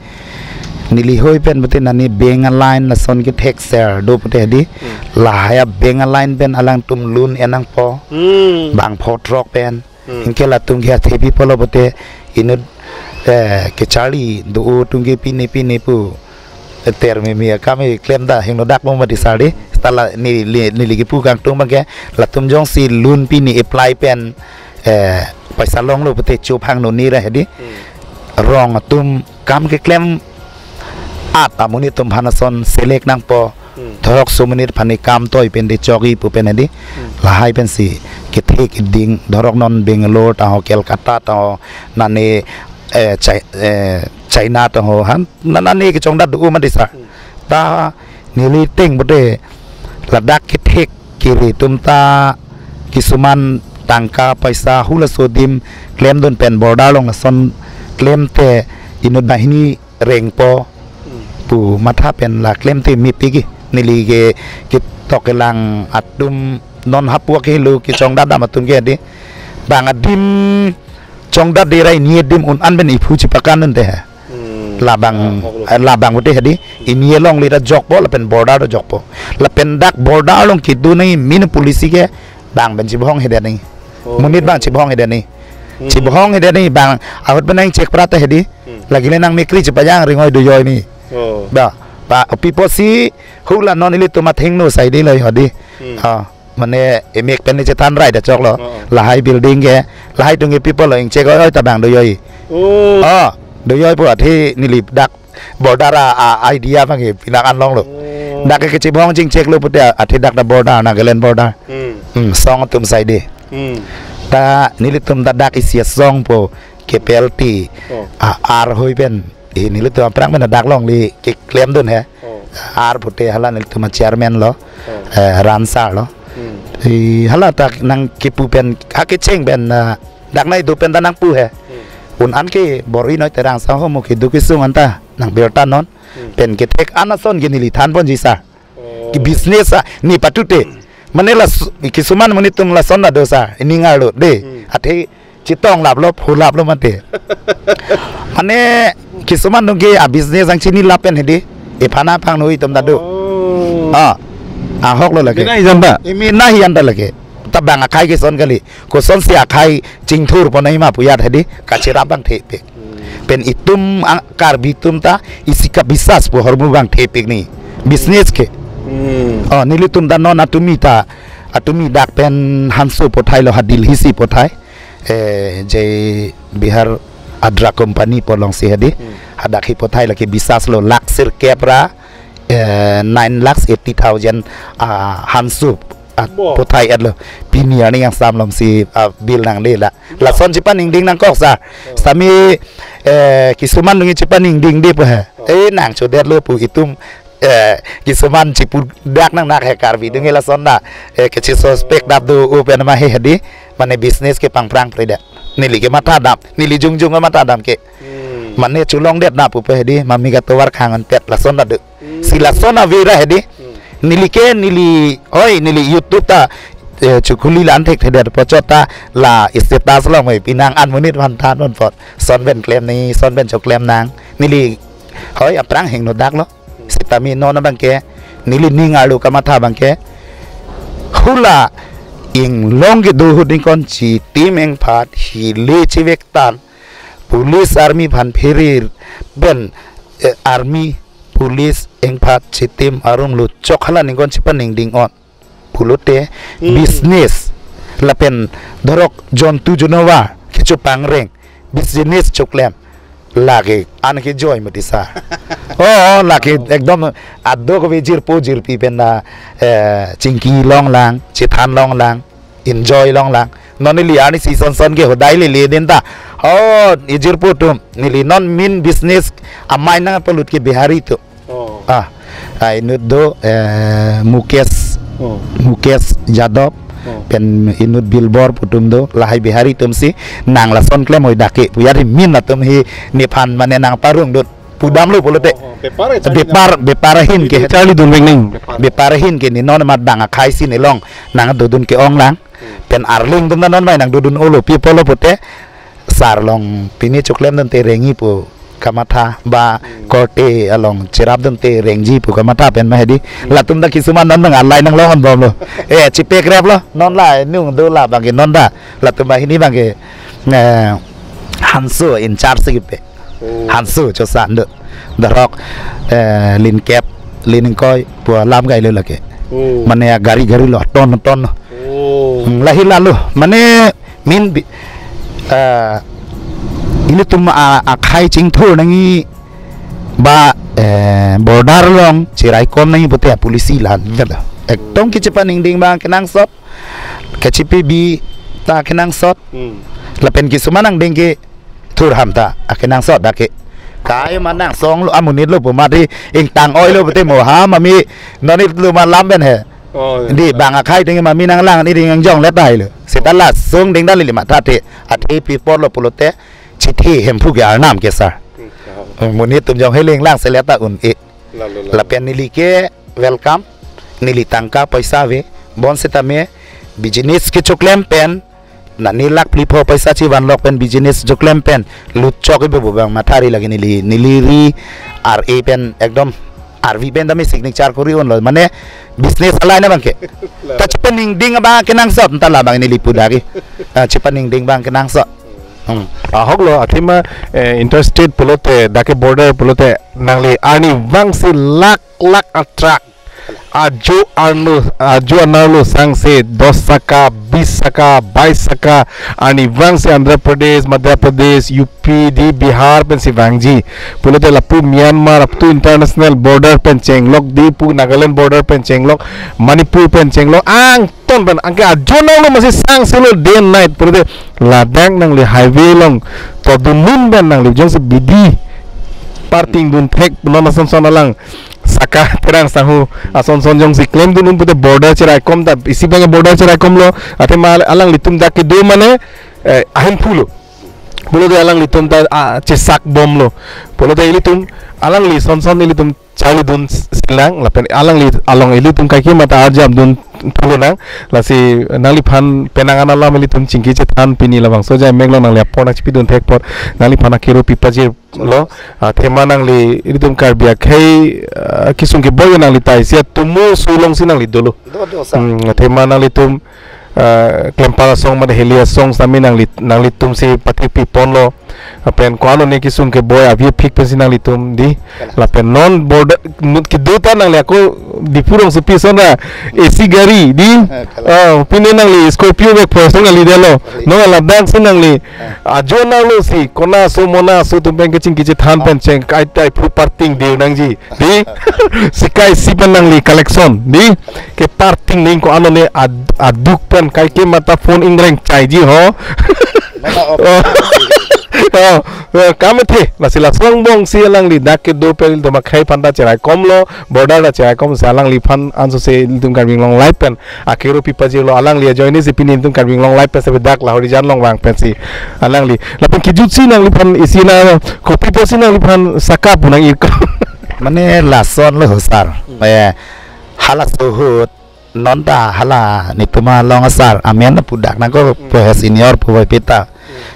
neli hoi pen pute nani bank a-line lason kethekser do pute hedi. Hmm. Lahai a-bank a-line pen alangtum loan en nangpo. Hmm. Bang photrok pen. Hmm. Anke latum ke athepi pulo pute inut, eh, kecharli do atum ke pine pine pu. Ter meme akam keklem ta hingno dak mo mati sari. Seta la neli, neli kepu kangtung abang ke latum jongsi loan pine apply pen, eh, paisa longlo pute chop hangno ni ra hedi. Hmm. Rong atum kam keklem at amonit atum aphan ason select nangpo. Hmm. Thorok so monit aphan ni kam toi pen de chokji pu pen hedi. Hmm. Lahai pensi kethe keding thorok non Bangalore ta ho, Kolkata ta ho, nane, eh, Chai-, eh, China ta ho, han, na, nane kechongdat do mati sa. Hmm. Ta neli ting pute ladak kethek kiri atum ta kisuman tangka paisa hula so adim klemdun pen border along ason klemte inut banghini rengpo. Hmm. Pu matha pen la klemte mepikji. neli ke, ketok kelang atum non hapu ke lo kechongdam dam atum ke di. Bang adim chongdam dera ini adim un-an pen iphu chepakan un te he. Hmm. Labang, ah, hok lo. Eh, labang pute hedi. Ini along lira jokpo, lapen border do jokpo. Lapen dak border along kedo nai min police ke bang pen chibhong hedi nai. Oh. Monit bang chibhong hedi nai. Hmm. Chibhong hedi nai bang ahut pen nang check prat hedi. Hmm. Lake le nang mekri chipajang ringoi do joi ni. Oh. Ba, ba, people si hula non ilitum athengno sai de lo hedi. Hmm. Ah. Mane emek pen ni chethan rai da chok lo. Oo. Lahai building ke, lahai atum ke people lo ingchek oi oi ta bang do joi. Oh. Ah, do joi pu athe neli dak border a, a idea bang ke pinang an long lo. Oh. Dak ke chibhong chingchek lo pute athe dak ta border, Nagaland border. Hmm. Hmm, song atum sai de. Hmm. Ta nelitum ta dak isi asong po ke P L T. Oh. A, ar hoi pen. Eh, nelitum aphrang pen dak longle keklem dun he. Oh. Ar pute hala nelitum a chairman lo. Oh. Eh, Ran sir lo. Hmm. Eh, hala ta nang kepu pen, ha kecheng pen, ah, dak nai do pen ta nangpu he. Hmm. Un-an ke bor-i noi Terang Sangho mo kedo kesung anta nang birta non. Hmm. Pen kethek an ason ke neli than ponji sir. Oh. Ke business a, ne patute. Mane la s-, kisuman monit atum lason ta do sir, ining arlo de. Hmm. Athe chetong lap lo, phu lap lo mate. Mane kisuman atum ke a business ang chini lapen hedi. Ephan aphan noi atum ta do. Oh. Ah. Ahok lo lake. Bina hi jan ta? Imi na hi jan ta lake. Ta bang akhai ke son kali. Koson si akhai chingthur pon nai ma pu jat hedi. Kacherap bang thepik. Hmm. Pen itum ang Karbi atum ta isi kabisas pu hormu bang thepik ni. Business ke. Hmm. Oh, nelitum ta non atumi ta, atumi dak pen Hanso pothai lo ha Delhi si pothai. Eh, J Bihar Adra Company pu along si hedi. Hmm. Hadak hi pothai lake bisas lo lakh sirkep ra, eh, nine lakhs eighty thousand, ah, Hanso, ah, bo, pothai et lo. Pini arni yang sam lom si, ah, bill nang le la. Lason chepaningding nangkok sir. Oh. Sami, eh, kisuman atum ke chepaningding de pu he. Oh. Eh, nang chodet lo pu itum, eh, kisuman chipu dak nang nak he Karbi atum ke lason na, eh, kechi suspect dap do u pen ma he hedi, mane business ke pangprang predet. Neli ke matha dam, neli jongjong ke matha dam ke. Hmm. Mane cholongdet na pu pu hedi, mami katovar khang antet lason ta do. Hmm. Si lason avera hedi. Hmm. Neli ke, neli, oi, neli YouTube ta, eh, chukuli lan thekthedet pochot ta, la status along oi, pinang an monit van than non pot. Son pen klem ni, son pen choklem nang. Neli, oi, aphrang hingno dak lo. Sitame non abang ke, neli ning arlo kamatha abang ke. Hula inglong kedo ahut ingkon chitim ingphat hile chevek tan. Police army aphan pherir pen, eh, army police ingphat chitim arong lo chok hala ningkon chepaningding on. Pulote, hmm, business lapen dorok jontu junowa kecho pangreng business choklem lake an ke joy mati sir. Oh, oh, lake ekdom adok ave jirpo jirpi pen na, eh, chingki longlang, chethan longlang, enjoy longlang. Non neli arnisi son son ke hodai lele din ta. Oh, ijirpo atum neli non main business amai nangpalut ke Bihari atum. Oh. Ah, ah, inut do, eh, Mukesh, oh, Mukesh Yadav, oh, pen inut Bilbor pu atum do, lahai Bihari atum si, nang lason klem oi dak ke, pu jat hi main atum hi nephan mane nangparong dun, pudam lo pulote. Oh, oh, bepar, bepar, bepar ahin ke. Charli dun vek nang. Bepar. Bepar ahin ke ne non mat bang akhai si nelong, nang dodun ke-ong lang, hmm, pen arleng atum ta non mai nang dodun olo, pi pulo pute, sir along pini choklem dunte rengji pu kamatha ba, hmm, korte along cherap dunte rengji pu kamatha pen ma hedi. Hmm. Latum ta kisuman non nang alai nang longhon bom lo. Eh, chipek rep lo. Non la nung do la bang ke non ta. Latum banghini bang ke, eh, Hanso in charge si kepe. Oh. Hanso chosan do. Dorok, eh, lin kep, lin ingkoi pu alam kai lo lake. Oh. Mane gari gari lo ton ton. Oh. Hmm, lahi lalo. Mane main bi-, eh, ilitum a, akhai chingthur nangji ba, eh, border along cheraikom nangji pute a police lan, kan? Ekdom kechepaningding bang kenangsot, kechepi bi ta kenangsot. Hmm. Lapen kisuman angdeng kethur ham ta akenangsot dak ke. Kai ma nang song lo amonit lo pu mati ingtang oi lo pute mo ha mami non ilitum alam pen he. Oh, iya. Di bang akhai atum ke mami nanglang ni ding jong le tai lo. Seta la song ding dali lima thate. Athe pi apor lo pulote chithi Hemphu ke arnam ke sir. Hmm, ya. Eh, monit atum jong heling lang se le ta un-e. La, la, la. Lapen neli ke welcome. Neli tangka poisa ave, bonsitame business kechoklem pen, nani lakh phli pho poisa chivanlok pen business choklem pen lutchok ibe pu abang mathari lake neli, neli ri ar-e pen ekdom arvi pen tame signature kori unlo, mane business alai na abangke. Ta chepaningding abang kenangsot, ta labang neli pu dak ke. Ah, chepaningding abang kenangsot. Hmm. Ahok lo, athema, eh, interstate pulote, dak ke border pulote, nangli arnivang si lakh lakh a-truck. Ajo arlo, ajo anerlo sangse dos saka, bis saka, bais saka, arnivang si Andhra Pradesh, Madhya Pradesh, U P, di Bihar pensi vangji. Pulote lapu Myanmar, up to international border pen chenglok, di pu Nagaland border pen chenglok, Manipur pen chenglok, angton pen, anke ajo anerlo masi sangse lo day and night, pulote ladak nangli highway along, to dunun pen nangli jongsi bidi parking dun thek, non ason son alang saka terang sanghu ason son jongsi klemdun un pute border cheraikom ta, isi abang border cheraikom lo, athema alanglitum dak kedo mane, eh, ahemphu lo. Pulote alanglitum ta, ah, chesak bom lo. Pulote ilitum, alangli son son ilitum charlidun s-, silang, lapen alangli along ilitum kaike mata arjap dun thulo nang, lasi nangliphan penang an alam ilitum chingki chethan pini labangso ajai mek lo, nangli apor nangchipidun thek apot, nangliphan akero pipajir lo, athema nangli ilitum Karbi akhei, ah, kesung keboi nangli tai isi atomo aso alongsi nangli dolo. Do, do, sa. Hmm, athema nanglitum, ah, Klempar asong mate Heli asong sitame nangli, nanglitum si pathipipon lo. Lapen ko-an one kesung keboi avi aphik pensi nanglitum di. Kalang. Lapen non border, nut kedo ta nangli ako Diphu rongsopi ason ra A C gari di. Eh, kalang. Ah, pine nangli Scorpio vek pho ason nangli detlo. Kali. Non ladak si nangli. Ah. Ajo anerlo si, kona aso mona aso atum pen kechingki chethan pen cheng kai tai phu parting diu nangji. Di, sikai isi pen nangli collection. Di, ke parting ning ko-an one ad-, aduk pen kaike mata phone ingreng chaiji ho. Mata op. Oh. Oh, oh, kamethe, lasi laso angbong si alangli dak kedo pen ilitum akhei aphan ta cheraikom lo, border ta cheraikom si alangliphan anso se ilitum Karbi Anglong Live pen akero pipajir lo, alangli ajoine si pini ilitum Karbi Anglong Live pen sebedak Lahorijan along vang pensi alangli. Lapen kejut si nangliphan isi na kopi apotsi nangliphan saka pu nang-irko. Mane lason lo sar. Hmm. Eh, halaso ahut non ta hala netum along asar amen pu dak nangkok. Hmm. Pu he senior pu boy pita. Hmm.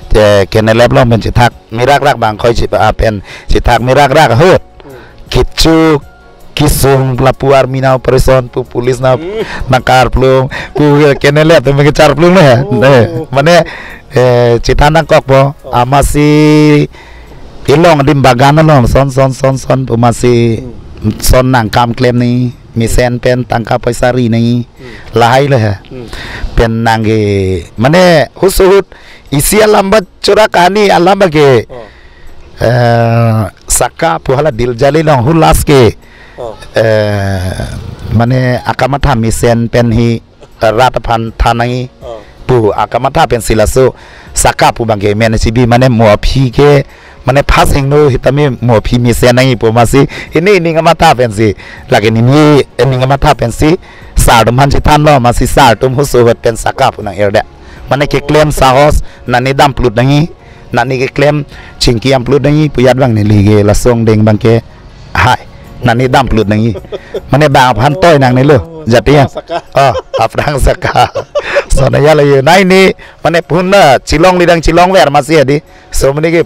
Te kenelep along pen chethak mirak rak abang khoi chi, ah, pen chethak mirak rak ahut. Hmm. Kecho kesung lapu army na operation pu police na Hmm. nangkarplung pu kenelep atum kecharplung na he. Oh. Eh, mane, eh, chethan nangkokpo. Oh. Amatsi ilong adim bagan along son son son son pu amatsi Hmm. son nangkam klem nangji, mesen pen tangka poisa ri nangji. Hmm. Lahai lo he. Hmm. Pen nangke mane huso ahut isi alam ba chura kahani alam ba ke. Oh. Eh, saka pu hala Diljali along hu last ke. Oh. Eh, mane akamatha mesen pen hi rat aphan than nangji. Oh. Pu akamatha pensi laso saka pu abangke men chibi mane mo aphi ke mane phas hingno sitame mo aphi mesen nangji pu amatsi ini ining amatha pensi lake nini ining amatha pensi sar atum aphan chethanlo amatsi sar atum huso ahut pen saka pu nang-irdet. Mane keklem sahos nani dam plut nangji. Nani keklem chingki amplut nangji pu ajat abang neli ke laso angdeng abangke hai. Nani dam plut nangji. Mane bang aphan toi nangnelo. Jati ya. Saka. Oh, aphrang saka. So na ya la ye. Nai ni mane pun na chilong lidang chilong ver amatsi di. So mane ke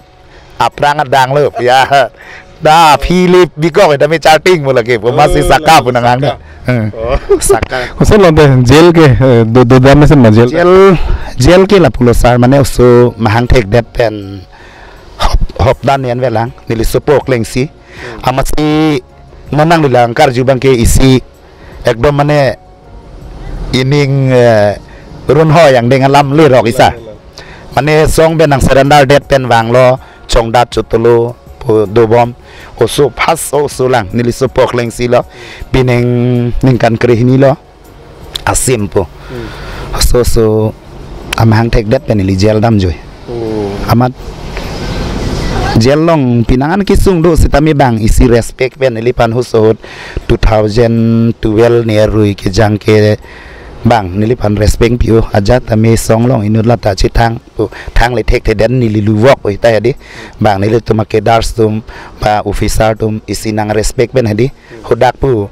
aphrang adang lo. Ya. Da Philip bikok da me charting mo lake. Pu amatsi Oh, saka pu nang hang. Saka. Hmm. Oh. Saka. Koson lo de jail ke, eh, do, do dam mesen ma jail. Jail, jail ke lapulo sar mane oso mahang thekdet pen hop, hop dan yen velang neli sopo klengsi. Hmm. Amatsi non nanglilang karju abangke isi ekdom mane ining, eh, run ho yang deng alam lerok isa. Lang, lang. Mane song pen nang surrender det pen vanglo, chongdat chotolo, pu dobom, oso phas oso lang, neli sopo klengsi lo, pining ningkan krehini lo, asim pu. Hmm. Oso oso amahang thekdet pen neli jail damjoi. Oh. Amat jail along pinangan kesung do sitame bang isi respect pen neliphan huso ahut two thousand twelve ni arui kejang ke bang neliphan respect pi-o ajat tame song along inut lata chethang pu thang le thekthedet neli luvok pu hita hedi bang nelitum a-cadres atum ba officer atum isi nang respect pen hedi hadak pu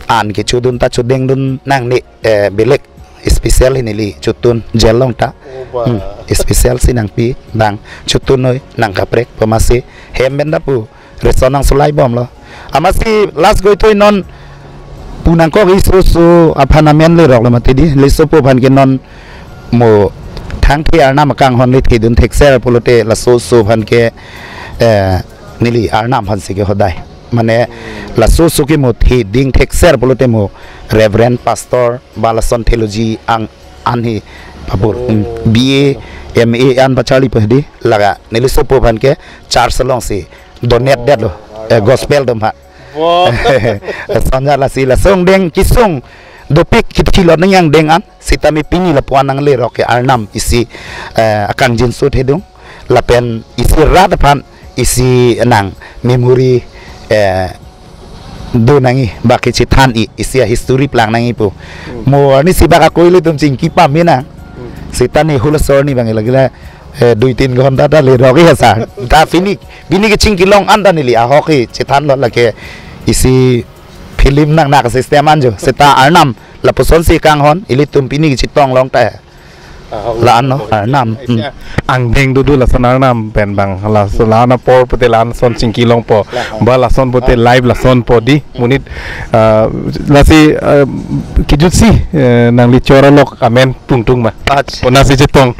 an kechodun ta chodengdun nangne, eh, belek special hi neli chotun jail along ta. Oh, ba. Hmm, special si nangpi bang chotun noi nangkaprek pamasi hem pen ta pu reson nangsolai bomlo. Amatsi last goitoi non pu nangkok iso so aphan amen lerok lo mati di. Laso po aphan ke non mo thangthe Arnam akanghon le thedun thekser pulote laso so aphan ke, eh, neli Arnam aphan si ke hodai. Mane laso so ke mo theding thekser pulote mo Reverend Pastor ba lason theology ang an hi papur. Hmm. Oh. B A, M A an pacharli pahdi laga. Neli so po aphan ke church along si donate detlo. Oh, eh, gospel atum ha. Wow. Sonja lasi lasong deng kesung dopik kit kilot nang yang deng an. Sitame pini lapu-an nanglerok ke Arnam isi, eh, akangjinso thedung. Lapen isi rat aphan isi nang memory, eh, do nangji ba kechethan-i isi a history plang nangji pu. Hmm. Mo arnisi bak akoi ilitum chingki pame nang. Hmm. Seta ne hula sor ni bang lagi la, eh, dui tin ghonta ta lerok-i ha sir. Ta pini, pini kechingki long an ta neli ahok kechethanlo lake isi film nangnak system an jo. Seta Arnam lapuson si kanghon ilitum pini kechetong long ta. Ahok. La-an lo, Arnam. Hmm. Angdeng dudu lason Arnam pen bang. Laso la-an apor pute la-an son chingki longpo. La-an. Ba lason pute live lason po di. Monit, ah, lasi, ah, kejutsi, eh, nangli chora lok amen pungtung ma. Ach. Konasi chetong.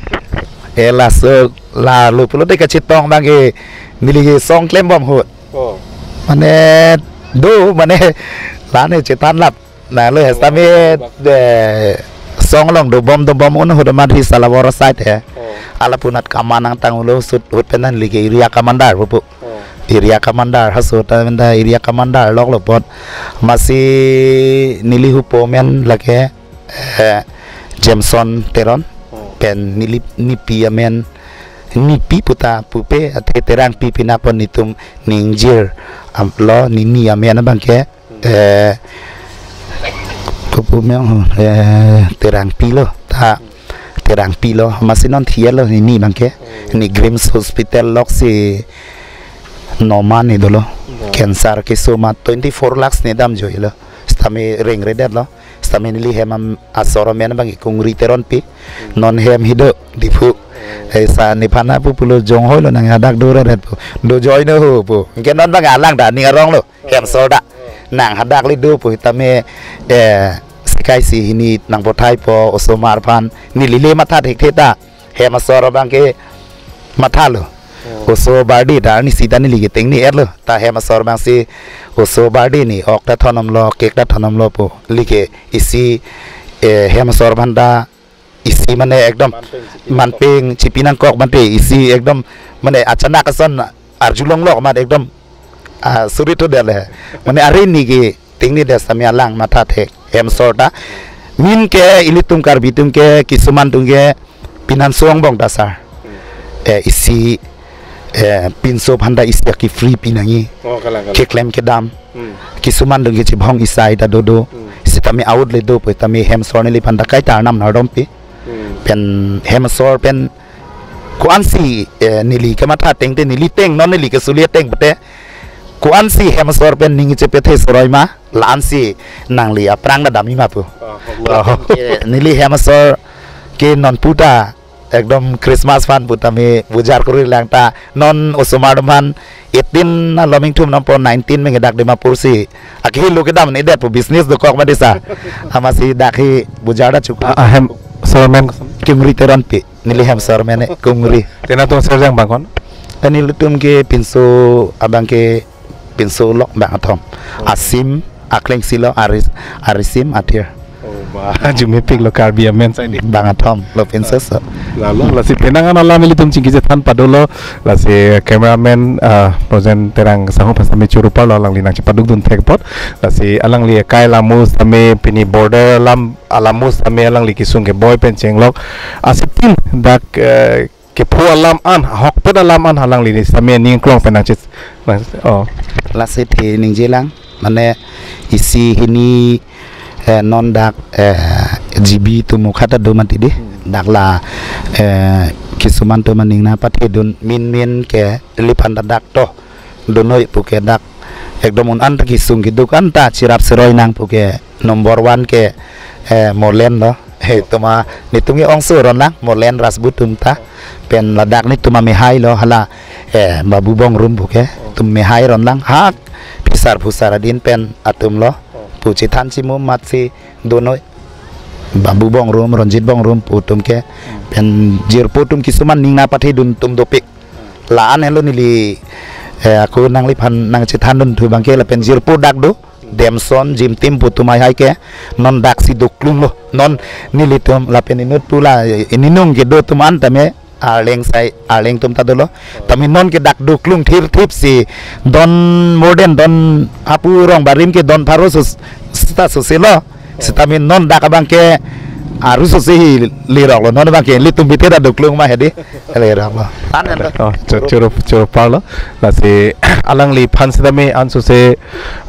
Eh, laso, la lo pulote kachetong bang ke neli ke song klem bom ahut. Oh. Mane do, mane la-an chethan lap. Na lo, oh, sitame, eh, song along dobom dobom un ahut amat hi Salawar side he. Oh. Ala punat kaman nangtanglo sut ahut pen neli ke area commander pupu. Oh. Area commander haso ta menda area commander lok lo pon. Amatsi neli hupo amen lake, eh, Jameson Teron. Oh. Pen neli nipi amen, nipi puta pupe athe Terangpi pinapon nitum ningjir, am, lo nini amen abang ke. Eh, kopu meng ho, eh, Terangpi lo, ta Terangpi lo, amatsi non thia lo nini bang ke, ni GRIHMS hospital lok si noma ni dolo, cancer keso ma twenty four lakhs ne dam joilo, sitame rengre detlo, sitame neli hem am asor amen bang ke Kungri Teronpi, non hem hi do, Diphu, eh, sa nephan apu pulo jong hoi lo nang hadak do ret pu, do joy no ho pu, ke non bang alang ta ning arong lo. Hem asor ta. Nang hadak le do pu tame, eh, sikai si hini nangpothai po osomar aphan. Neli le matha thekthe ta. Hem asor abang ke mathalo. Oh. Oso birthday ta arnisi ta neli ke tengne-etlo. Ta hem asor abang si oso birthday ni ok ta thonomlo, cake ta thonomlo pu. Neli ke isi, eh, hem asor aphan ta isi mane ekdom manpeng chipi nangkok mante isi ekdom mane achanak ason arjulong lok mat ekdom, ah, suri to dele. Mane are ni ke tengne det sitame alang matha thek hem asor ta. Min ke ilitum Karbi atum ke kisuman atum ke pinanso angbong ta sir. Eh, isi, eh, pinso aphan ta isi ke free pinangji. Oh, kalang, kalang. Keklem kedam. Hmm. Kisuman atum ke chibhong isai ta dodo. Hmm. Sitame out le do pu tame hem asor neliphan ta kaita Arnam nangdom pi. Hmm. Pen hem asor pen ko-ansi, eh, neli kematha ateng te neli ateng non neli kesuli ateng pute. Ko-ansi hem asor pen ning chepethe soroi ma, la-ansi nangli aphrang ta damji ma pu. Ah, Allah. Eh, neli hem asor ke non puta ekdom Christmas aphan putame bujar kuri lang ta non osomar atum aphan eighteen along ingthum nangpo nineteen mengdak Dimapur si akehelo kedam ni det pu business dokok ma desa. Amatsi dak hi bujar ta chuku. Ah, ah, hem asor amen. Kungri Teronpi. Neli hem asor amen Kungri. Te nangtum asor jang bang kon? Nelitum ke pinso abang ke pinso lok bang athom. Oh. Asim, akleng silo, aris, arisim, athir. Oh, ba, jumepik lo Karbi amen sa ini. Bang athom lo pinso so. Lalo, lasi penang an alam ilitum chingki chethan padolo, lasi cameraman, ah, Projen Terang sangho pasami churu parlo alangli nangchepaduk dun thek apot, lasi alangli akai lamus tame pini border alam alamus tame alangli kesung keboi pen chenglok. Asitin dak, eh, kepho alam an, ahokpet alam an alangli ni sitame ning klong pen nangchis, nang, oh. Lasi the ningje lang, mane isi hini, eh, non dak, eh, G B atum mukha ta do mati di. Hmm. Dak la, eh, kisuman atum aning nangpathedun min min ke liphan ta dak to. Donoi pu ke dak, ekdom un-an ta kesung keduk an ta cherap cheroi nang pu ke number one ke, eh, Morlen lo. He, tuma netum ke ongso ron lang, Morlen Rajbut atum ta. Pen ladak netum amehai lo hala, eh, Babu Bongrung pu ke. Tum mehai ron lang hak phisar phusar adin pen atum lo. Pu chethan chimum matsi donoi. Babu Bongrung, Ronjit Bongrung pu atum ke. Pen jirpo atum kisuman ning nangpathedun atum dopik. La-an helo neli, eh, ako nangliphan nangchethandun thu abang ke lapen jirpo dak do. Demson, Jimtim pu atum hai hai ke non daksi doklung lo. Non nelitum lapen inut pu la, eh, ininung kedo atum an tame Arleng sai, Arleng atum ta dolo. Tame non ke dak doklung thirthip si don more than don hapu rong barim ke don pharo sus-, sita suse lo. Sitame non dak abang ke aru suse hi lerok lo. Non abang ke ilitum bite ta doklung ma hedi. Lerok lo. An an lo. Oh, chu-, choro, choro parlo. Lasi alangliphan sitame ansose,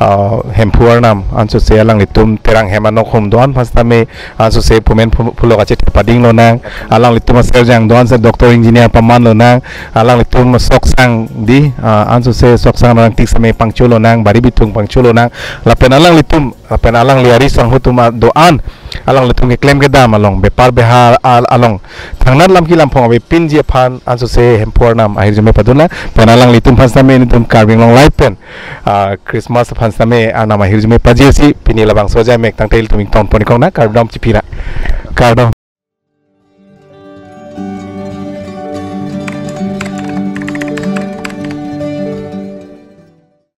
ah, Hemphu arnam, ansose alanglitum Terang hem anokhom do-an aphan sitame ansose pumen phu-, phulok ache thepading lonang. Alanglitum aserjang do-an si doctor engineer paman lonang. Alanglitum soksang di, ah, ansose soksang nangtik sitame pangcho lonang, bari bithung pangcho lonang. Lapen alanglitum, lapen alangli ari sangho atum do-an, alanglitum keklem kedam along, bepar behar al-, along thangnat lam ki lam phong avepinji aphan ansose Hemphu arnam ahirjume padunlang. Pen alanglitum aphan sitame netum Karbi Anglong Live pen, ah, Christmas aphan sitame arnam ahirjume pajirsi pini labangso ajai mek tangte ilitum ingtonpon ikong na, kardom chipira. Kardom.